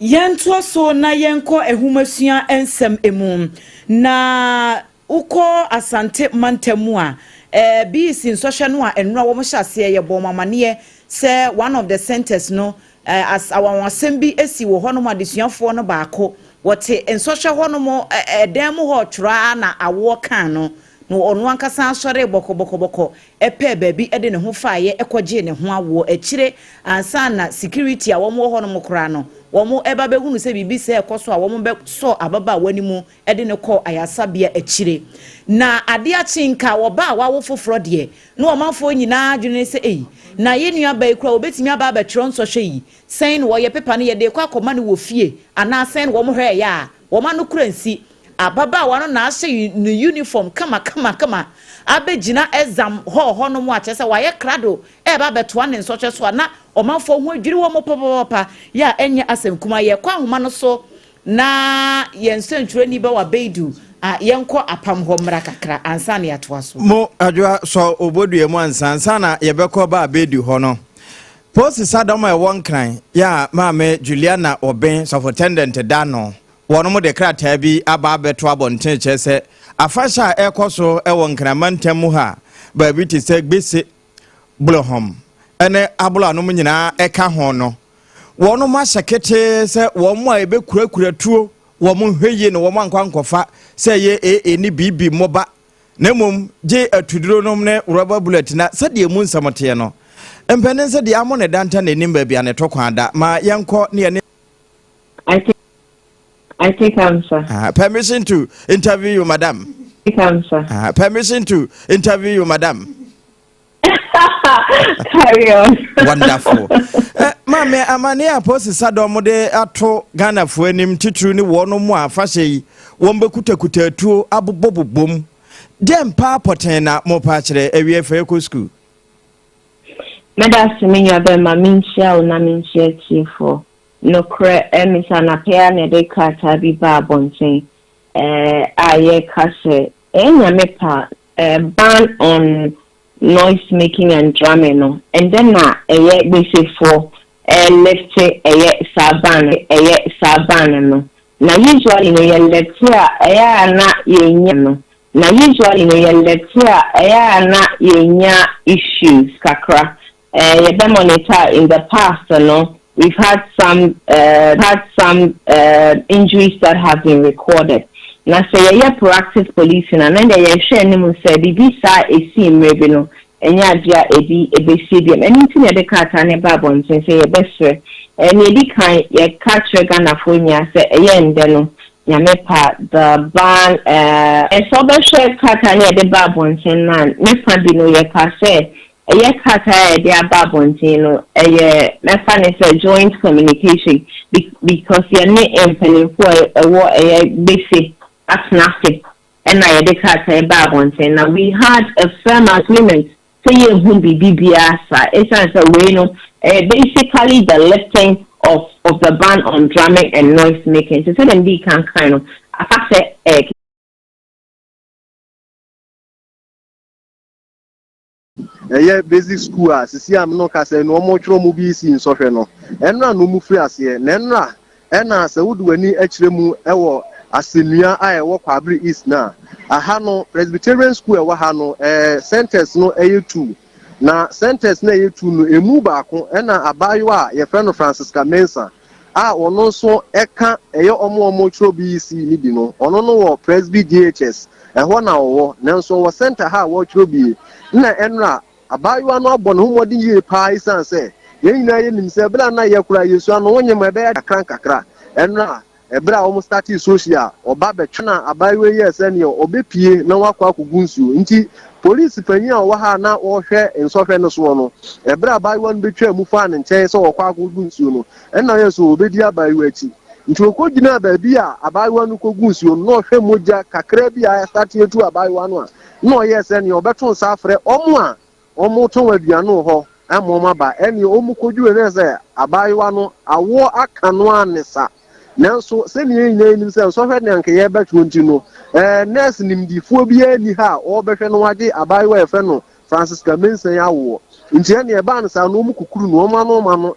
Yɛntoa so na yɛnkɔ nhomasua nsɛm mu. Na Wokɔ Asante mantam mu a, BEC nsɔhwɛ no a nnora wɔn hyɛ aseɛ, yɛbɔɔ wɔn amaneɛ sɛ one of the centres no, as awanwasɛm bi si wɔ hɔnom adesuafoɔ no baako, wɔte nsɔhwɛ hɔnom ɛdan mu hɔ retwerɛ ara na awoɔ kaa no, na ɔno ankasa asɔree bɔkɔbɔkɔbɔkɔ pɛɛ baabi de ne ho faeɛ kɔgyee ne ho awoɔ akyire ansa na security a wɔn wɔ hɔnom koraa no wɔn ba bɛhunu sɛ biribi sɛɛ rekɔ so a wɔn bɛsɔɔ ababaawa no mu de no kɔɔ ayarsabea akyire. Na adeɛ akye nka ɔba a wawo foforɔ deɛ, na ɔmanfoɔ nyinaa adwene ne sɛ, Ei, na yɛn nuabaa yi koraa ɔbɛtumi aba abɛtwerɛ nsɔhwɛ yi? Sɛn na wɔyɛ pepa no, yɛde rekɔ akɔma no wɔ fie anaa sɛn na wɔhwɛeɛ a wɔn ano kura nsi? Ababaawa no na ahyɛ ne uniform kamakamakama abɛgyina exam hall hɔnom a kyerɛ sɛ wayɛ krado reba abɛtoa ne nsɔhwɛ so a na ɔmanfoɔ ho adwiri wɔn papapapa yɛ a ɛnyɛ asɛm kumaa. Yɛkɔ ahoma no so Na yɛn sɛntwerɛni Bawa Beidu a, yɛnkɔ apam hɔ mmra kakra ansa na yɛatoa so. Mo, Adwoa, sɔ wo bodua mu ansa ansa na yɛbɛkɔ Baa Beidu hɔ no. Posi sadɔm a ɛwɔ Nkran yɛ a Maame Juliana Oben, sɔfotɛndɛnt da ano, wɔnom de krataa bi aba abɛto abɔnten kyerɛ sɛ afahyɛ a ɛrekɔ so wɔ Nkran mantam mu ha a baabi te sɛ Gbese, Blohom ne Abloanom nyinaa ka ho no, Wɔnom ahyɛ ketee sɛ wɔn a ɛbɛkurakura tuo, wɔn nhwɛ yie na wɔn ankɔ ankɔfa sɛ ɛyɛ AA ne BB mmoba, na mmom gye atuduro nom ne rubber bullet na sɛdeɛ emu nsɛm teɛ no, mpanin sɛ deɛ amo ne danta n'anim baabi a ne to kwan da. Ma yɛnkɔ ne yɛne. I think I think I'm sir. Permission to interview you, madam. I think I'm sir. Permission to interview you, madam. Carry on. Wonderful. Eh, maame amane a polisi sadɔm de ato Ghanafoɔ anim titiriw ne wɔn mu a afahyɛ yi wɔn bɛkutakuta atuo abobɔbobom. Deɛ mpaa pɔtɛn na mopa akyerɛ awie fa yɛkɔ sukuu. Mɛda ase me nua bɛrima menkyia wo na menkyia atiefoɔ. Nokorɛ ɛme sɛ anapa yi ara na yɛde krataa bi baa abɔnten eh, a yɛreka sɛ ɛyɛ Nyame pɛ a ban on noise making and drumming no ɛndɛ na ɛyɛ gbesefoɔ lifte ɛyɛ saa ban ɛyɛ saa ban no na usually no yɛ lifte a ɛyɛ a na yɛnya no na usually no yɛ lifte a ɛyɛ a na yɛnya issues kakra Eh yɛbɛ monitor in the past no we've had some eh had some eh injuries that have been recorded na sɛ yɛyɛ proactive policing a na ɛndeɛ yɛhwɛ anim sɛ biribi saa a ɛsii mmerɛ bi no ɛnyɛ adeɛ a ebi ɛbɛsie biom ɛno nti na yɛde krataa no ba abɔnten sɛ yɛbɛsrɛ eh nea ɛdi kan yɛka kyerɛ Ghanafoɔ nyinaa sɛ ɛyɛ ndɛ no Nyame pa the ban eh sɛ wobɛhwɛ krataa no a yɛde ba abɔnten no a ne fa bi no yɛka sɛ Ɛyɛ krataa a yɛde aba abɔnten no, ɛyɛ mɛfa no sɛ joint communication because yɛne mpanimfoɔ a ɛwɔ ɛyɛ Gbese atena ase ɛna yɛde krataa yi baa abɔnten na we had a firm agreement sɛ yɛnhu biribi biara saa ɛsiane sɛ wei no ɛyɛ basically the lifting of of the ban on drumming and noise making nti sɛdeɛ medii kan kae no aka sɛ ɛyɛ Ɛyɛ basic school a sisi a me ne wo kasa yi no wɔretwerɛ wɔn BEC nsɔhwɛ no. Ɛnora na wɔfiri aseɛ. Na ɛnora ɛna sɛ wode w'ani kyerɛ mu wɔ asɛnnua a ɛwɔ Kwaabere East no a, aha no Presbyterian school a ɛwɔ ha no ɛɛ centers no ɛyɛ two. Na centers no a ɛyɛ two no emu baako ɛna abaayewa a yɛfrɛ no Francisca Mensah a ɔno nso ɛka ɛyɛ wɔn a wɔretwerɛ BEC no bi no, ɔno no wɔ Presby JHS, ɛhɔ na ɔwɔ, nanso ɔwɔ center ha a wɔretwerɛ bi. Nna ɛnora abaayewa no abɔ ne ho mmɔden yie paa esiane sɛ yɛn nyinaa yɛnim sɛ berɛ a na yɛ koraa yɛsua no wonyem a ɛbɛyɛ kakra nkakra. Ɛnora Ɛberɛ a wɔn startee social, ɔba bɛtwe na abaayewa yi yɛɛ sɛ neɛ ɔbɛpue na wakɔ akɔgu nsuo. Nti polisi panyin a ɔwɔ ha a na ɔrehwɛ nsɔhwɛ no soɔ no, ɛberɛ a abaayewa no bɛtwaa mu faa ne nkyɛn sɛ ɔrekɔ akɔgu nsuo no, ɛnna ɔyɛɛ sɛ ɔbɛdi abaayewa akyi. Nti ɔkɔgyinaa baabi a abaayewa no kɔgu nsuo no, na ɔhwɛ mogya kakra bi a astate atu abaayewa no a, na ɔyɛɛ sɛ neɛ ɔbɛto nsa afrɛ wɔn a wɔtɔn aduane wɔ hɔ ama wɔn aba. Ɛnneɛ wɔkɔdwuiɛ no, na sɛ abaayewa no awoɔ aka no ara ne sa. Nanso sɛdeɛ yɛn nyinaa nim sɛ nsɔhwɛ ne anka yɛrebɛtoɔ nti no, ɛɛ nɛɛse nimdifoɔ biara nni ha a ɔrebɛhwɛ na wagye abaayewa a yɛfrɛ no Francisca Mensah yi awoɔ. Nti ɛnneɛ ɛbaa no saa no, wɔkukuru no, wɔn ano wɔn ano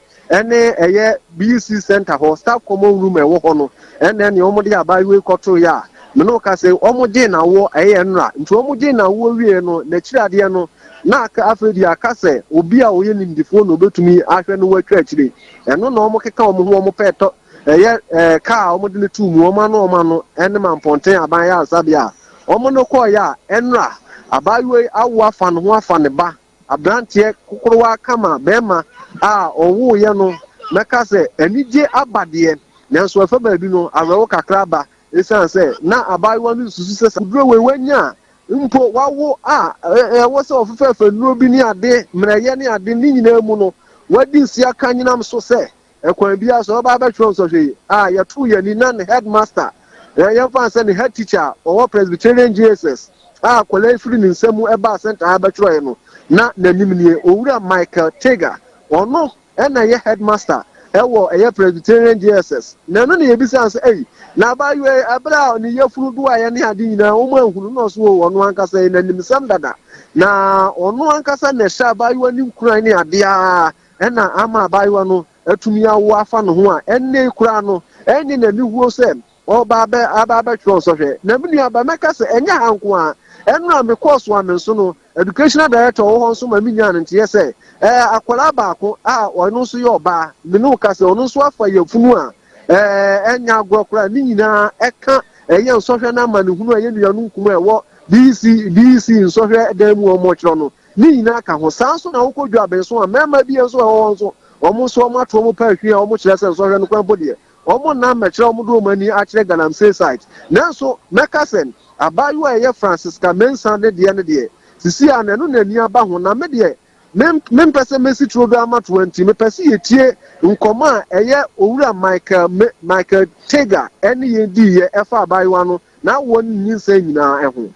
ne ɛyɛ BC Center hɔ, staff common room a ɛwɔ hɔ no, ɛnna ɛnneɛ wɔde abaayewa yi kɔtoeɛ a, me ne wo ka sɛ wɔgyee n'awoɔ, ɛyɛ nnora. Nti wɔgyee n'awoɔ wieeɛ no, n'akyiri adeɛ no, na aka afei deɛ aka sɛ obi a ɔyɛ nimdefoɔ na ɔbɛtumi ahwɛ no watwa akyire. Ɛno na wɔkeka wɔn ho wɔn pɛ tɔ ɛyɛ ɛɛ kaa a wɔde no too mu, wɔn ano wɔn ano ne Mampɔnten aban ayaresabea a wɔn no kɔeɛ a ɛnora abaayewa yi awo afa ne ho afa ne ba aberanteɛ kokorowa kama bɛrima a ɔwoeɛ no. Mɛka sɛ anigye aba deɛ, nanso ɛfa baabi no awerɛho kakra aba esiane sɛ na abaayewa no susu sɛ saa aduro wei wanya a mpo wawo a ɛwɔ sɛ ɔfefɛɛfɛ nnuro bi ne ade mmerɛyɛ ne ade ne nyinaa mu no wadi nse aka nyinam so sɛ Ɛkwan biara so ɔbɛba abɛtwerɛ nsɔhwɛ yi a yɛtoo yɛn ani na ne headmaster, yɛmfa no sɛ ne head teacher a ɔwɔ Presbyterian JSS a akwadaa yi firi ne nsa mu baa center ha bɛtwerɛeɛ no, na n'anim nie, Owura Michael Tega. Ɔno na ɛyɛ headmaster wɔ ɛyɛ Presbyterian JSS. Na ɛno na yɛbisaa no sɛ, ei, na abaayewa yi, ɛberɛ a ne yafunu doaeɛ ne ade nyinaa, wɔn anhunu? Na ɔse, o, ɔno ankasa yɛ n'animsɛm dada. Na ɔno ankasa na ɛhyɛ abaayewa no nkuran ne adeɛ ara na ama abaayewa no atumi awo afa ne ho a ɛnnɛ yi koraa no ɛnyɛ n'aniwuo sɛ ɔreba abɛ aba abɛtwerɛ nsɔhwɛ. Na me nua ba, mɛka sɛ ɛnyɛ ha nko ara. Ɛno a mekɔɔ Soame nso no, Educational Director a ɔwɔ hɔ nso ma menyaa no nteɛ sɛ ɛɛ akwadaa baako a ɔno nso yɛ ɔbaa, me ne wo ka sɛ ɔno nso afa yafunu a ɛɛ ɛnyɛ agorɔ koraa, ne nyinaa ɛka ɛyɛ nsɔhwɛ no amanehunu a ɛyɛ nuanom nkumaa a ɛwɔ BC BC nsɔhwɛ dan mu a wɔkyerɛ no. Ne nyinaa ka ho. Saa nso na wokɔ dwaben so a, mmarima bi nso a ɛwɔ hɔ nso, wɔn nso wɔato wɔn pɛ ahwi a wɔkyerɛ sɛ nsɔhwɛ no koraa mpo deɛ, wɔnna mmɛkyerɛ wɔn de wɔn ani akyerɛ galamsey site. Nanso mɛka sɛ abaayewa a ɛyɛ Francisca Mensah ne deɛ no deɛ, sisi a na ɛno na ani aba ho. Na me deɛ, me mempɛ sɛ mɛsi turodoo amatoa nti, mepɛ sɛ yɛtie nkɔmmɔ a ɛyɛ Owura Michael Michael Tega ne yɛn diiɛ ɛfa abaayewa no n'awoɔ ne ne nyinsɛn nyinaa ho.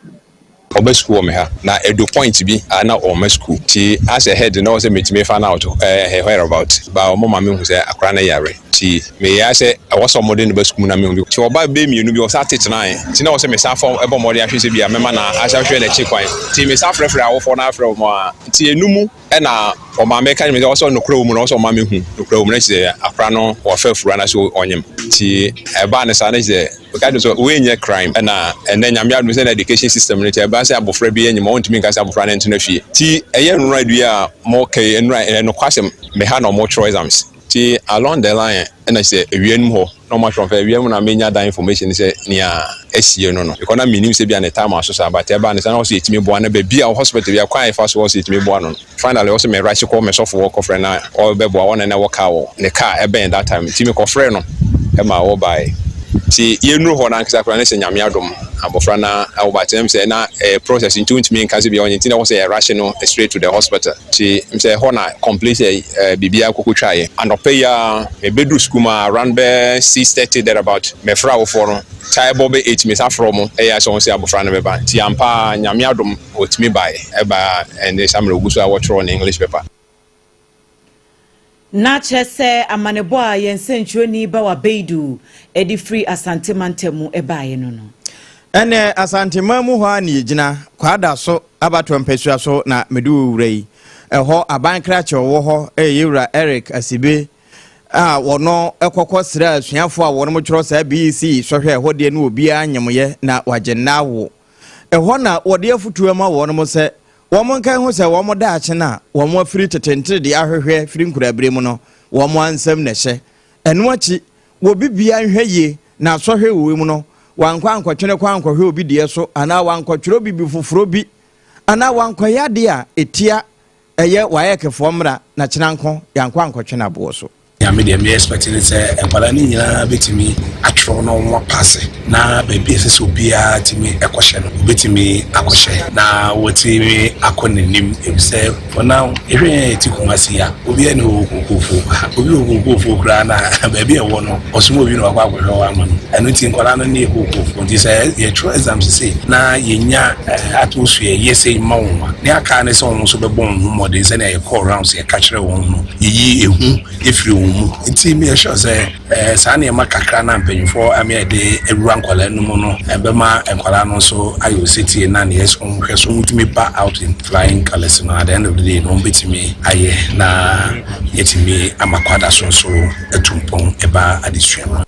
Ɔba sukuu wɔ me ha na edu point bi a na ɔmma sukuu nti as a head na ɔwɔ sɛ metumi find out her where about but ɔmo ma me hu sɛ akwadaa no yare nti me yɛ sɛ ɛwɔ sɛ ɔmo de no ba sukuu mu na me hu bi nti ɔba bɛ mmienu bi ɔsan tetenae nti na ɔwɔ sɛ me san fa ɛbɔ mmɔden ahwɛ sɛ bi a mɛma na asan hwɛ n'akyi kwan nti me san frɛfrɛ awofoɔ no afrɛ wɔn a nti enu mu ɛna ɔmaame ka kyerɛ me sɛ ɔwɔ sɛ nokorɛ wɔ mu na ɔwɔ sɛ ɔma me hu nokorɛ wɔ mu na kyerɛ sɛ akwadaa no wɔfa afuru anaasɛ ɔnyem nti ɛbaa no saa na kyerɛ sɛ Meka kyerɛ no sɛ wei nyɛ crime ɛna ɛnɛ Nyame adom sɛ na education system no nti ɛba sɛ abɔfra bi anyim a wontumi nka sɛ abɔfra no ntena fie nti ɛyɛ nnora dua a mo ka yi nnora ɛyɛ nokwasɛm me ha na ɔmo twerɛ exams nti along the line ɛna sɛ awia no mu hɔ na ɔmo atwerɛ mfɛ awia mu na menya that information sɛ nea asie no no because na menim sɛ bia ne time aso saa but ɛbaa ne saa na ɔsɛ yɛtumi boa no baabi a hospital bi a kwan a yɛfa so ɔsɛ yɛtumi boa no no. Finally ɔse me rush kɔ me sɔfo hɔ kɔfrɛ na ɔbɛboa ɔne na ɛwɔ car wɔ ne car ɛbɛn that time nti me kɔfrɛɛ no ɛma ɔbae nti yɛnuru hɔ no ankasa koraa ne sɛ Nyame adom abɔfra no awo but ɛm sɛ na ɛyɛ process nti wontumi nka sɛ bia ɔnyɛ nti na ɛwɔ sɛ yɛ rush no straight to the hospital nti ɛm sɛ ɛhɔ na complete sɛ biribiara kɔkɔ twaeɛ. Anɔpa yi ara mebɛduru sukuu mu around bɛyɛ 6:30 there about mefrɛ awofoɔ no tae bɔ bɛ 8 mesan frɛ wɔn ɛyɛ sɛ wɔn sɛ abɔfra no bɛba nti ampa ara Nyame adom Ɔtumi bae, ɛbaa ɛnde saa mmerɛ ɔgu so a wɔtwerɛ ne English paper. Na kyerɛ sɛ amanebɔ a yɛn sɛnkyerɛwni Bawa Beidu de firi Asante mantam mu baeɛ no no. Ɛnɛ Asanteman mu hɔ ara na yɛgyina, Kwadaso abatoɔ mpasua so na mede wo wura yi. Ɛhɔ aban krakye a ɔwɔ hɔ yɛ Yɛwura Eric Asibe a wɔno kɔkɔ srɛ asuafoɔ a wɔnom twerɛ saa BEC sɔhwɛ ɛhɔ deɛ ne obiara nyemyɛ na wagye nna awo. Ɛhɔ na wɔde afotuo ma wɔnom sɛ wɔn nkae ho sɛ wɔn daakye no a wɔn afiri tete nteredee ahwehwɛ firi nkorabire mu no, wɔn ara nsam na ɛhyɛ. Ɛno akyi, wɔ bibia nhwɛ yie na asɔhwɛ wɔ mu no, wankɔ ankɔtwene kɔ ankɔhwɛ obi deɛ so anaa wankɔtwerɛ bibi foforɔ bi anaa wankɔyɛ adeɛ a ɛtia ɛyɛ WAECfoɔ mmara na kyena nko yankɔ ankɔtwene aboɔ so. Nea me deɛ me expect ne sɛ nkwadaa no nyinaa bɛtumi atwerɛ na wɔn apaase na baabi a ɛsɛ sɛ obiara tumi kɔhyɛ no obɛtumi akɔhyɛ na watumi akɔ n'anim efisɛ for now yɛhwɛ yɛn a yɛte Kumasi yi a obiara nni hɔ wɔ kookoofuo ha obi wɔ kookoofuo koraa na baabi a ɛwɔ no ɔsoma obi na wakɔ akɔhwɛ hɔ ama no ɛno nti nkwadaa no ne yɛ kookoofuo nti sɛ yɛtwerɛ exams sei na yɛnya atmosphere yɛ sei ma wɔn a nea aka ne sɛ wɔn nso bɛbɔ wɔn ho mmɔden sɛnea yɛkɔɔ rounds yɛka kyerɛ wɔn no Yɛyi ehu firi wɔn mu. Nti meyɛ sure sɛ saa nneɛma kakra no a mpanyinfoɔ ama yɛde awura nkwadaa no mu no ɛbɛma nkwadaa no nso ayɛ osetie na neɛ ɛsɛ wɔn hwɛ so wɔtumi ba out in flying colours no at the end of the day no wɔbɛtumi ayɛ na yɛtumi ama Kwadaso nso atu mpɔn ɛba adesua mu.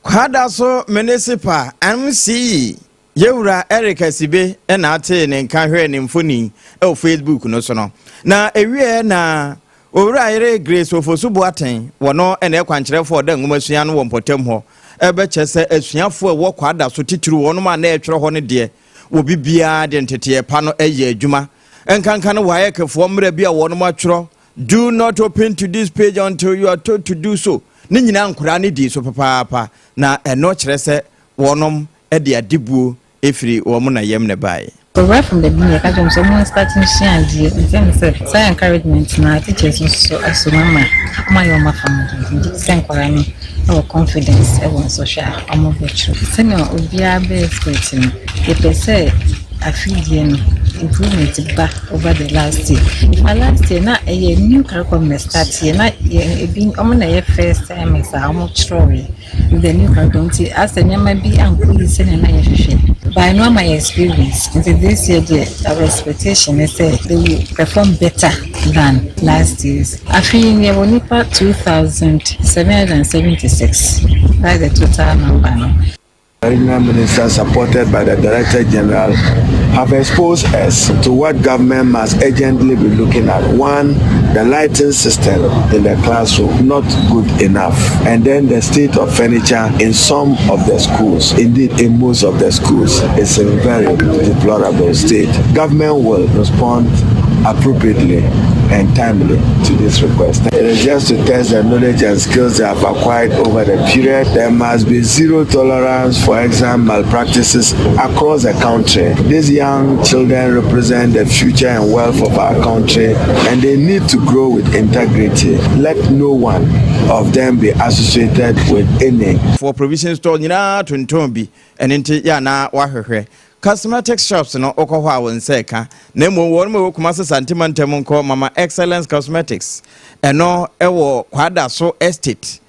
Kwadaso Municipal MC Yɛwura Eric Asibe na atee ne nka hwɛɛ ne mfoni wɔ Facebook no so no. Na ewieɛ na Owura yere Grace Ofosu Boateng, wɔno na ɛyɛ kwankyerɛfoɔ a ɔda nwomasua ano wɔ mpɔtam hɔ, ɛbɛkyɛ sɛ asuafoɔ a ɛwɔ Kwadaso titiriw wɔnom a na ɛretwerɛ hɔ no deɛ, wɔ bibiara de nteteɛ pa no yɛ adwuma. Nkanka no WAECfoɔ mmara bi a wɔnom atwerɛ, Do not open to this page until you are told to do so, ne nyinaa nkoraa no dii so papaapa, na ɛno kyerɛ sɛ wɔnom de adebuo firi wɔn na yam na ɛbaeɛ. So right from the beginning yɛka kyerɛ wɔn sɛ wɔn start nsua adeɛ nti ɛne sɛ saa encouragement no a teachers nso so aso mu ama wɔn ayɛ wɔn afa mu nti megye di sɛ nkwadaa no wɔ confidence wɔ nsɔhwɛ a wɔbɛtwerɛ. Sɛnea obiara bɛ expect no yɛpɛ sɛ afe deɛ no improvement ba over the last year. Na last year na ɛyɛ new curriculum na start yɛ na yɛ ebi wɔn na ɛyɛ first timers a wɔtwerɛeɛ. The new curriculum nti asɛ nneɛma bi ankɔ yie sɛnea na yɛhwehwɛ but ɛno ama yɛ experience nti this year deɛ our expectation ne sɛ they will perform better than last year's. Afei yi yɛwɔ nnipa 2776 that's the total number no. Regional Minister supported by the Director General have exposed us to what government must urgently be looking at. One, the lighting system in the classroom, not good enough. And then the state of furniture in some of the schools, indeed in most of the schools, is in very deplorable state. Government will respond appropriately and timely to this request. It is just to test the knowledge and skills they have acquired over the period. There must be zero tolerance for exam malpractices across the country. These young children represent the future and wealth of our country and they need to grow with integrity. Let no one of them be associated with any. For provision store nyinaa tontɔn bi, ɛno nti yɛ a na wahwehwɛ Cosmetic shops no wokɔ hɔ a wo nsa ɛka na mmom wɔn mu ɛwɔ Kumasi Sante mantam nkɔ Mama Excellence Cosmetics ɛno ɛwɔ Kwadaso Estate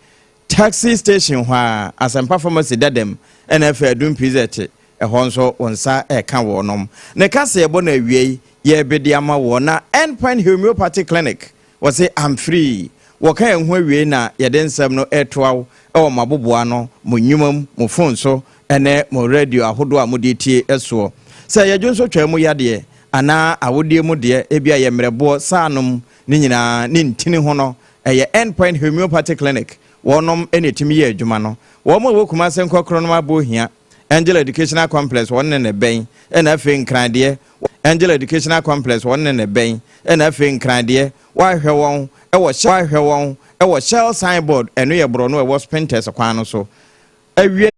Taxi station hɔ a Asɛmpa Pharmacy dadam ɛna afei Adum PZ ɛhɔ nso wo nsa ɛka wɔnom ne kaseɛbɔ no awiei yɛrebedi ama wɔn na Endpoint Homeopathy Clinic Wɔse amfiri. Wɔka yɛn ho awiei na yɛde nsɛm no retoa wo wɔ mo aboboano, mo nnwuma mu, mo fon so ne mo radio ahodoɔ a mode tie soɔ. Sɛ ɛyɛ dwonsɔtwaa mu yadeɛ anaa awodeɛ mu deɛ, ebia ɛyɛ mmerɛboɔ, saanom, ne nyinaa ne ntini ho no, ɛyɛ End Point Homeopathy Clinic wɔnom na ɛtumi yɛ adwuma no. Wɔn a ɛwɔ Kumase Nkɔkorɔ nom Abohia, Angel Educational Complex wɔn ne na ɛbɛn, ɛna afei Nkran deɛ, Angel Educational Complex wɔn ne na ɛbɛn, ɛna afei Nkran deɛ, wɔahwehwɛ wɔn wɔ wɔahwehwɛ wɔn wɔ Shell signboard, ɛno yɛ borɔno a ɛwɔ Spintex kwan no so. Awie.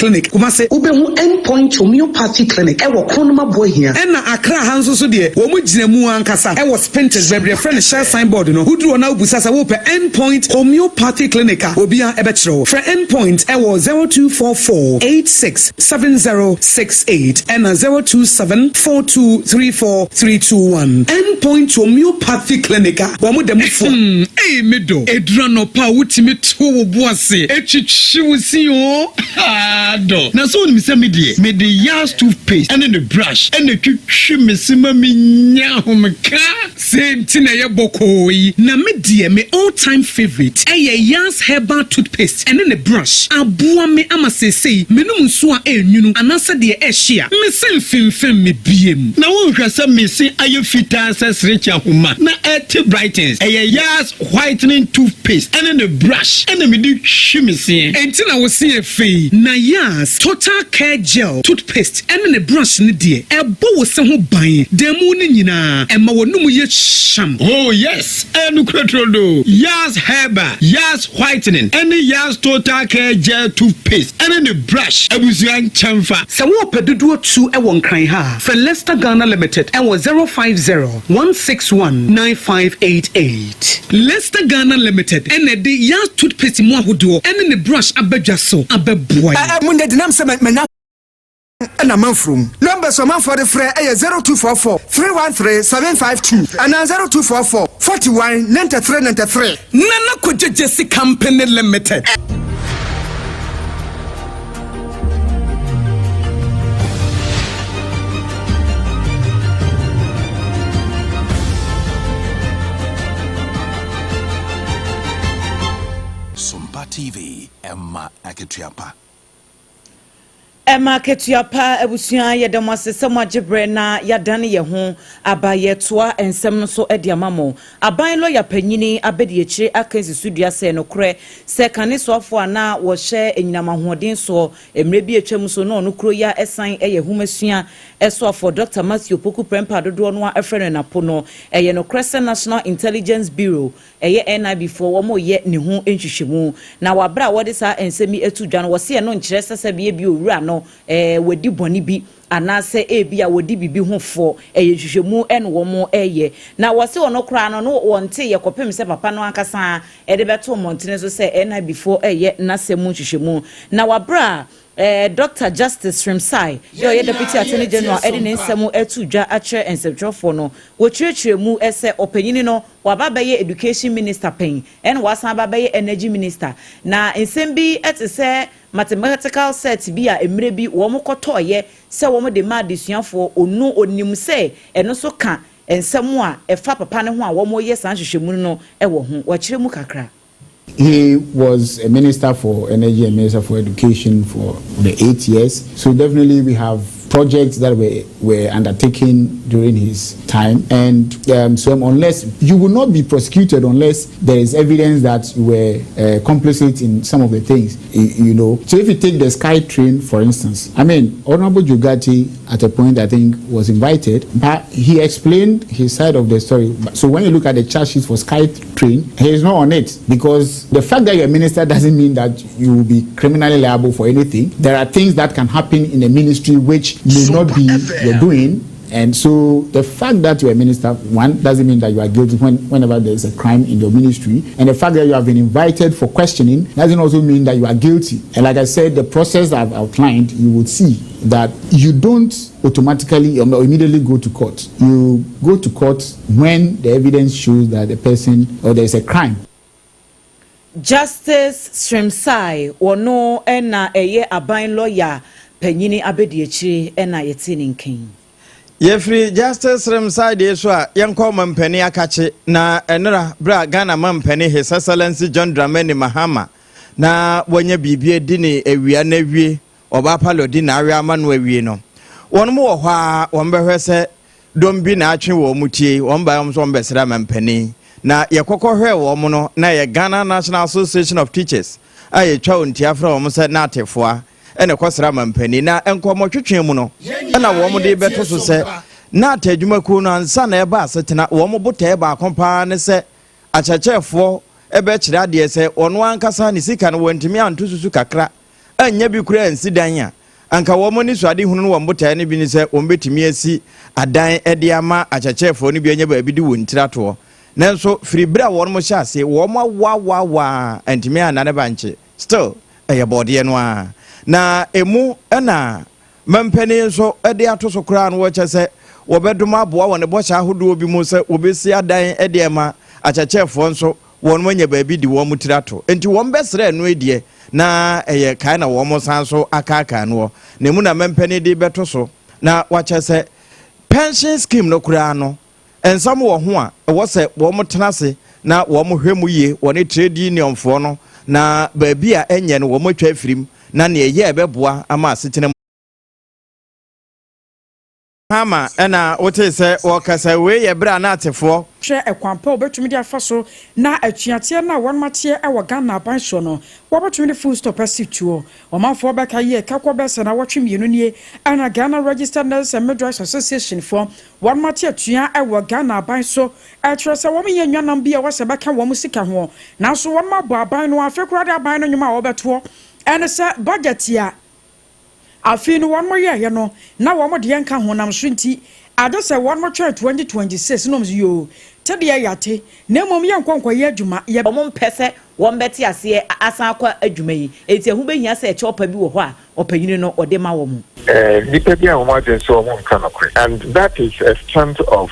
Clinic, Kumasi. Wobɛhu End Point Homeopathy Clinic wɔ Kronum Aboahia. Ɛna Accra ha nso so deɛ, wɔn gyina mu ankasa wɔ Spintex, baabi yɛfrɛ no Shell sign board no. Woduru hɔ na wobisa sɛ wopɛ End Point Homeopathy Clinic a, obiara bɛkyerɛ wo. Frɛ End Point wɔ 0244 86 70 68 ɛna 027 42 34 321. End Point Homeopathy Clinic a wɔn da mu fua. Hmm, ei me dɔ, ɛduru anɔpa a wotumi to wo bo ase twitwi wo se oo, haa. Ado, na sɛ wonim sɛ me deɛ, mede Yas toothpaste ne ne brush na ɛtwitwi me se ma menya ahomeka. Sei nti na ɛyɛ bɔkɔɔ yi. Na me deɛ me all time favourite ɛyɛ Yas herbal toothpaste ɛne ne brush. Aboa me ama seesei menom nsuo a ɛnwunu anaasɛ deɛ ɛhye a, me se mfemfem me biem. Na wonhwɛ sɛ me se ayɛ fitaa sɛ serekye ahoma na ɛte brightens. Ɛyɛ Yas whitening toothpaste ɛne ne brush ɛna mede twi me seɛ. Enti na wo se yɛ fɛ yi. Na Yas total care gel toothpaste ɛne ne brush no deɛ, ɛbɔ wo se ho ban da mu no nyinaa, ɛma w'anum yɛ hyam. Oh yes, ɛyɛ nokorɛ turodoo. Yas Herbal, Yas Whitening ɛne Yas Total Care Gel Toothpaste ɛne ne brush abusua nkyɛnfa. Sɛ worepɛ dodoɔ tu wɔ Nkran ha a, frɛ Lester Ghana Limited wɔ 050 161 9588. Lester Ghana Limited na ɛde Yas Toothpaste mu ahodoɔ ne ne brush aba dwa so abɛboa yɛn. Mo nyɛ denam sɛ manya na manfurom. Numbers ɔmanfoɔ de frɛ yɛ 0244 313 752 anaa 0244 41 93 93. Nana Kwadwo Gyasi Company Limited. Sompa TV, ɛma akatua pa. Ɛma akatua pa abusua yɛda mo ase sɛ moagye berɛ na yɛadane yɛn ho aba yɛtoa nsɛm no so de ama mo. Aban lɔya panyini abadiakyire aka asi so dua sɛ nokorɛ sɛ kane soafoɔ a na wɔhyɛ anyinam ahoɔden soɔ mmerɛ bi atwam so na ɔno kuro yi a ɛsan yɛ nhomasua soafoɔ Dɔkta Matthew Opoku Prempeh a dodoɔ no ara frɛ no Napo no ɛyɛ nokorɛ sɛ National Intelligence Bureau Ɛyɛ NIB foɔ wɔn reyɛ ne ho nhwehwɛmu. Na wɔ aberɛ a wɔde saa nsɛm yi to dwa no, wɔse ɛno nkyerɛ sɛ sɛbi ebia owura no wadi bɔne bi anaasɛ ebia wɔdi biribi ho fɔ. Ɛyɛ nhwehwɛmu na wɔn reyɛ. Na wɔse ɔno koraa no, no wɔnteeɛ kɔpem sɛ papa no ankasa de bɛto mmɔntene so sɛ NIB foɔ reyɛ n'asɛm mu nhwehwɛmu. Na wɔ aberɛ a Dɔkta Justice Srem-Sai a ɔyɛ Deputy Attorney General de ne nsɛm too dwa akyerɛ nsɛmtwerɛfoɔ no, wɔkyerɛkyerɛɛ mu sɛ ɔpanyini no waba abɛyɛ Education Minister pɛn ɛna wasan aba abɛyɛ Energy Minister. Na nsɛm bi te sɛ mathematical set bi a mmerɛ bi wɔn kɔtɔeɛ sɛ wɔn de ma adesuafoɔ, ɔno ɔnim sɛ ɛno nso ka nsɛm a ɛfa papa no ho a wɔreyɛ saa nhwehwɛmu no wɔ ho. Wɔakyerɛ mu kakra. He was a minister for energy and minister for education for the eight years. So definitely we have projects that were, were undertaken during his time. And um, so unless you will not be prosecuted unless there is evidence that you were uh, complicit in some of the things, you, you know. So if you take the Sky Train, for instance, I mean, Honorable Jugati at a point I think was invited, but he explained his side of the story. So when you look at the charge sheet for Sky Train, he is not on it because the fact that you're a minister doesn't mean that you will be criminally liable for anything. There are things that can happen in a ministry which may Super not be FM. your doing. And so the fact that you're a minister, one, doesn't mean that you are guilty when, whenever there's a crime in your ministry. And the fact that you have been invited for questioning doesn't also mean that you are guilty. And like I said, the process I've outlined, you would see that you don't automatically or immediately go to court. You go to court when the evidence shows that the person or there is a crime. Justice Srem-Sai, ɔno na ɛyɛ aban lɔya panyini abadiakyire na yɛtee ne nka yi. Yɛfiri Justice Srem-Sai deɛ so a, yɛnkɔ Mampanin Akakye na ɛnora berɛ a Ghana Mampanin His Excellency John Dramani Mahama na wanya biribi adi ne awia no awie, ɔbaa parlor di n'awe ama no awie no, wɔn wɔ hɔ a wɔn bɛhwɛ sɛ Dɔm bi na atwe wɔn tie, wɔn bae wɔn nso wɔn bɛsra mampanin. Na yɛkɔkɔ hwɛɛ wɔn no, na ɛyɛ Ghana National Association of Teachers a yɛtwa wɔn tia frɛ wɔn sɛ NATEfoa ɛna ɛkɔsra mampanin. Na nkɔmmɔtwetwe mu no, ɛna wɔn de bɛto so sɛ NAT adwumakuo no ansa na ɛba asetena, wɔn botaeɛ baako paa ne sɛ akyerɛkyerɛfoɔ bɛkyerɛ adeɛ sɛ ɔno ankasa ne sika no wɔntumi anto susu kakra annya bi koraa ansi dan a, anka wɔn anisoadehunu no wɔn botaeɛ no bi ne sɛ wɔbɛtumi asi adan de ama akyerɛkyerɛfoɔ no bi anya baabi de wɔn tiri atoɔ. Nanso firi berɛ a wɔn hyɛ aseɛ, wɔn awoawoawoa antumi annane bankye. Still, ɛyɛ bɔɔdeɛ no ara. Na ɛmu na Mampanin nso de ato so koraa no wɔkyɛ sɛ wɔbɛdom aboa wɔ ne bɔhyɛ ahodoɔ bi mu sɛ wɔbɛsi adan de ama akyɛkyɛfoɔ nso. wɔn anya baabi de wɔn tiri ato. Enti wɔn bɛsrɛ ɛno deɛ na ɛyɛ kae na wɔn san so akaakaa noɔ. Na emu na mampanin de bɛto so na wakyɛ sɛ pension scheme no koraa no, nsɛm wɔ ho a ɛwɔ sɛ wɔn tena ase na wɔn hwɛ mu yie, wɔne trade unionfoɔ no, na baabi a ɛnyɛ no wɔn atwa afirim na nea ɛyɛ a ɛbɛboa ama asetena mu. Hama na wotee sɛ wɔkasa wei yɛ berɛ a na atefoɔ. Hwɛ ɛkwan pa a wɔbɛtumi de afa so na atuateɛ no a wɔnom ateɛ wɔ Ghana aban soɔ no wɔbɛtumi de full stop asi tuo. Ɔmanfoɔ bɛka yie ka kɔ bɛsɛ nawɔtwe mmienu nie ɛna Ghana Registered Nurses and Midwives Association foɔ wɔnom ate atua wɔ Ghana aban so ɛkyerɛ sɛ wɔn nyɛ nwanam bi a ɛwɔ sɛ ɛbɛka wɔn sika hoɔ nanso wɔnom abɔ aban no afe koraa de aban no nwom a wɔbɛtoɔ ɛne sɛ budget a Afei no wɔnom yɛɛyɛ no na wɔn deɛ nka honam so nti agye sɛ wɔnom twɛn 2026 na wɔn se yoo te deɛ yate na mmom yɛnkɔ nkɔyɛ adwuma yɛ. Wɔn mpɛ sɛ wɔn bɛte aseɛ asan akɔ adwuma yi enti ɛho bɛhia sɛ kyɛw pa bi wɔ hɔ a ɔpanyini no ɔde ma wɔn. Nnipa bi a wɔn adwene sɛ wɔn nka nokorɛ and that is a stunt of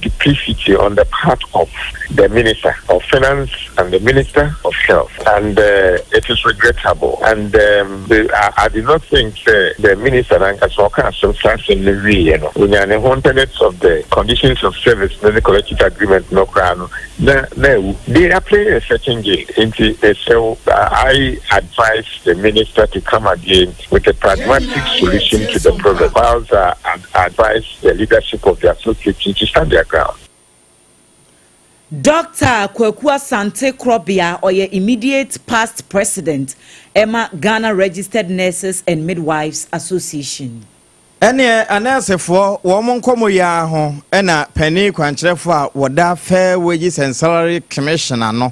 duplicity on the part of the minister of finance and the minister of health and it is regrettable and the I, I did not think sɛ the minister nankasa ɔka asɛm saa asɛm no wieɛ no onya ne ho tenets of the conditions of service no ne collective agreement no koraa no na na awu. They are playing a certain game nti mesrɛ wo I advise the minister to come again with a pragmatic solution to the problem whilst I advise the leadership of the association to stand their ground. Dɔkta Kwaku Asante Krobea, ɔyɛ immediate past president ɛma Ghana Registered Nurses and Midwives Association. Ɛneɛ anɛɛsefoɔ wɔn nkɔmmɔ yi ara ho na panin kwankyerɛfoɔ a wɔda Fair Wages and Salary Commission ano,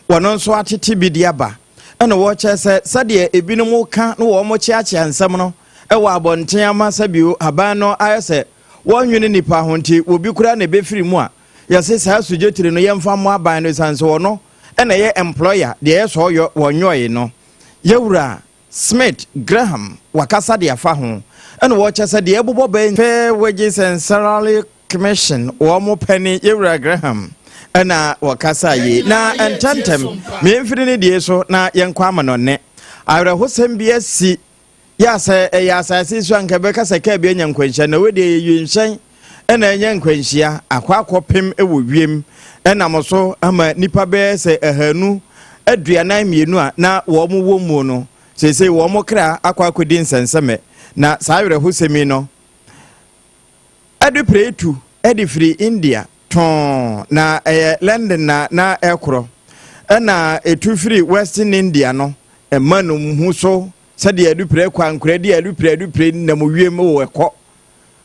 wɔno nso atete bi de aba, ɛna wɔkyerɛ sɛ sɛdeɛ ebinom ka na wɔn kyeakyea nsɛm no wɔ abɔnten ama sɛbio aban no ayɛ sɛ wɔnnwene nnipa ho nti obi koraa na ɛbɛfiri mu a yɛse saa sugyetire no yɛmfa mmɔ aban no ɛsiane sɛ ɔno na ɛyɛ employer deɛ ɛyɛ sɛ ɔyɔ wɔnyɔe no. Yɛwura Smith Graham wakasa de afa ho ɛna wɔkyɛ sɛ deɛ ɛbobɔ bɛn Fair Wages and Salary Commission wɔn pɛne Yɛwura Graham ɛna wɔkasa yie na ntɛntɛm mmiɛmfiri ne die so na yɛnkɔ amanɔne awerɛhosɛm bi asi. Yɛ a sɛ ɛyɛ asase yi so a anka ɛbɛka sɛ kaa bi anya nkwanhyia, na wei deɛ ɛyɛ wiemhyɛn na anya nkwanhyia akɔ akɔpem wɔ wiem ɛnam so ama nnipa bɛyɛ sɛ 242 a na wɔn wɔ mu no seesei wɔn kra akɔ akɔdi nsɛnsɛmɛ. Na saa awerɛhosɛm yi no ɛde pere tu de firi India tɔn na ɛyɛ London na na ɛkorɔ ɛna ɛtu firi Western India no ɛma no hu so sɛdeɛ adupire kɔ ankorɛ de adupire adupire nam wiem wɔ ɛkɔ.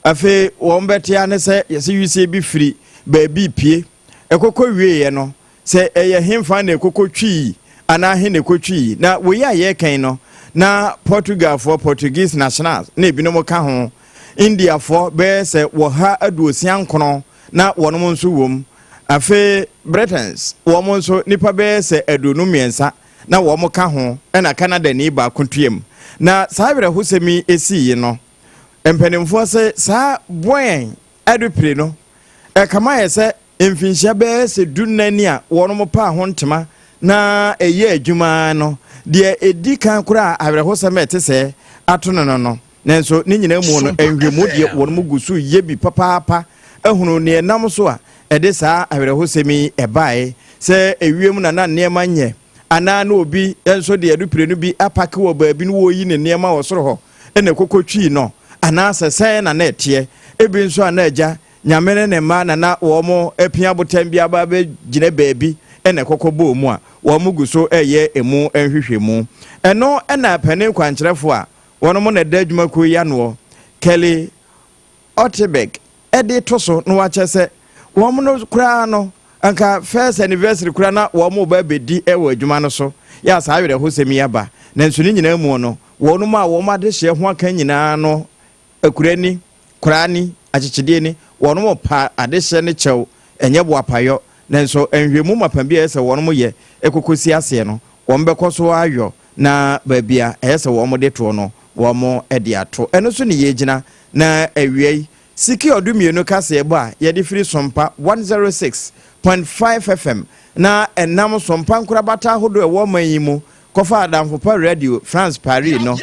Afei wɔn bɛtea ne sɛ yɛsɛ wisie bi firi baabi pie ɛkɔkɔ wieɛ no sɛ ɛyɛ henfa na ɛkɔkɔ twii anaa he na ɛkɔ twii. Na wei a yɛrekɛn no na Portugalfoɔ, Portuguese nationals, na ebinom ka ho, Indiafoɔ bɛyɛ sɛ wɔha 69 na wɔnom nso wom. Afei Britons wɔn nso nipa bɛyɛ sɛ 23 na wɔn ka ho ɛna Canadani baako tuam. Na saa awerɛhosɛm yi esiiɛ no, mpanimfoɔ se saa Boeing adupire no ɛkama ayɛ sɛ mfinhyia bɛyɛ sɛ 14 ni a wɔn paa ho ntoma na ɛyɛ adwuma no, deɛ ɛdi kan koraa awerɛhosɛm a ɛte sɛɛ ato no no no. Nanso ne nyinaa mu no, nhwɛmu deɛ wɔn gu so yɛ bi papaapa ahunu nea ɛnam so a ɛde saa awerɛhosɛm yi bae, sɛ ewiem na na nneɛma nyɛ, anaa na obi nso de adupire no bi apake wɔ baabi na wɔreyi ne nneɛma wɔ soro hɔ na ɛkɔkɔtwii no, anaasɛ sɛn na na ɛteɛ. Ebi nso a na agya Nyame ne ne mma na na wɔapia abotan bi aba abɛgyina baabi na ɛkɔkɔ bɔɔ mu a wɔn gu so reyɛ emu nhwehwɛmu. Ɛno na panin kwankyerɛfoɔ a wɔnom na ɛda adwumakuo yi anoɔ, Kelly Ortberg de to so na wakyɛ sɛ wɔn no koraa no anka first anniversary koraa na wɔn reba abɛdi wɔ adwuma no so yɛ a saa awerɛhosɛm yi aba. Nanso ne nyinaa mu no wɔnom a wɔn adehyeɛ ho aka nyinaa no akura ni, koraa ni, akyekyedeɛ ni, wɔnom pa adehyeɛ ne kyɛw, ɛnyɛ boapayɔ, nanso nhwɛmu mapa bi a ɛyɛ sɛ wɔnom yɛ kɔkɔsi aseɛ no, wɔn bɛkɔ so ayɔ na baabi a ɛyɛ sɛ wɔn de toɔ no, wɔn de ato. Ɛno so ne yɛgyina na awia yi. Siki ɔdu mmienu kaseɛbɔ a yɛde firi Sompa 106.5 FM na ɛnam Sompa nkorabata ahodoɔ ɛwɔ ɔman yi mu kɔfa Adamfopa Radio France Paris no.